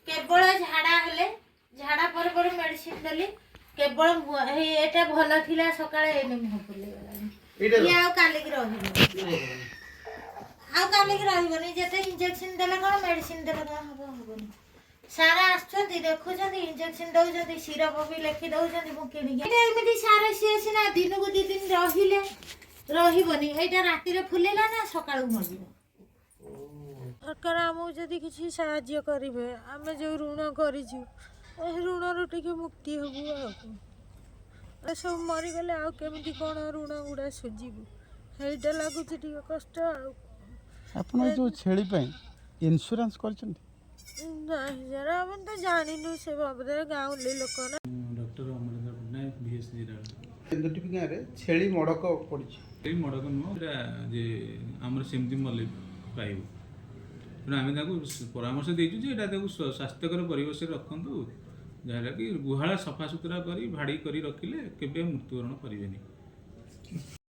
କେବଳ ଝାଡ଼ା ହେଲେ, ଝାଡ଼ା ପରେ ପରେ ମେଡିସିନ ଦେଲି। କେବଳ ହେଇ ଏଇଟା ଭଲ ଥିଲା ସକାଳେ, ଏଇନେ ମୁହଁ ଫୁଲିଗଲାଣି। ଇଏ ଆଉ କାଲିକି ରହିବନି, ଆଉ କାଲିକି ରହିବନି। ଯେତେ ଇଞ୍ଜେକ୍ସନ ଦେଲେ କ'ଣ, ମେଡିସିନ ଦେଲେ କ'ଣ ହବ? ହବନି। ସାର ଆସୁଛନ୍ତି, ଦେଖୁଛନ୍ତି, ଇଞ୍ଜେକ୍ସନ ଦଉଛନ୍ତି, ସିରପ ବି ଲେଖି ଦଉଛନ୍ତି, ମୁଁ କିଣିକି। ଏଇଟା ଏମିତି ସାର, ସିଏ ସିନା ଦିନକୁ 2 ଦିନ ରହିଲେ, ରହିବନି। ଏଇଟା ରାତିରେ ଫୁଲିଲା ନା, ସକାଳୁ ମରିବ। ସରକାର ଆମକୁ ଯଦି କିଛି ସାହାଯ୍ୟ କରିବେ, ଆମେ ଯେଉଁ ଋଣ କରିଛୁ ଏ ଋଣରୁ ଟିକେ ମୁକ୍ତି ହେବୁ। ଆଉ କ'ଣ? ଏସବୁ ମରିଗଲେ ଆଉ କେମିତି କ'ଣ ଋଣ ଗୁଡ଼ା ସୁଝିବୁ, ସେଇଟା ଲାଗୁଛି ଟିକେ କଷ୍ଟ ଆଉ। ଆପଣ ଏ ଯେଉଁ ଛେଳି ପାଇଁ ଇନ୍ସୁରାନ୍ସ କରିଛନ୍ତି? ନାହିଁ ସାର୍, ଆମେ ତ ଜାଣିନୁ ସେ ବାବଦରେ, ଗାଉଁଲି ଲୋକ ନା। Doctor Amarendra Patnaik, vs ଜିରାଳ। କେନ୍ଦୁଟିପି ଗାଁରେ ଛେଳି ମଡ଼କ ପଡ଼ିଛି। ଏଇ ମଡ଼କ ନୁହଁ ଏଇଟା, ଯେ ଆମର ସେମିତି ମଲେ ପାଇବୁ। ତେଣୁ ଆମେ ତାକୁ ପରାମର୍ଶ ଦେଇଛୁ ଯେ ଏଇଟା ତାକୁ ସ୍ୱାସ୍ଥ୍ୟକର ପରିବେଶରେ ରଖନ୍ତୁ, ଯାହାକି ଗୁହାଳ ସଫାସୁତୁରା କରି ଭାଡ଼ି କରି ରଖିଲେ କେବେ ମୃତ୍ୟୁବରଣ କରିବେନି।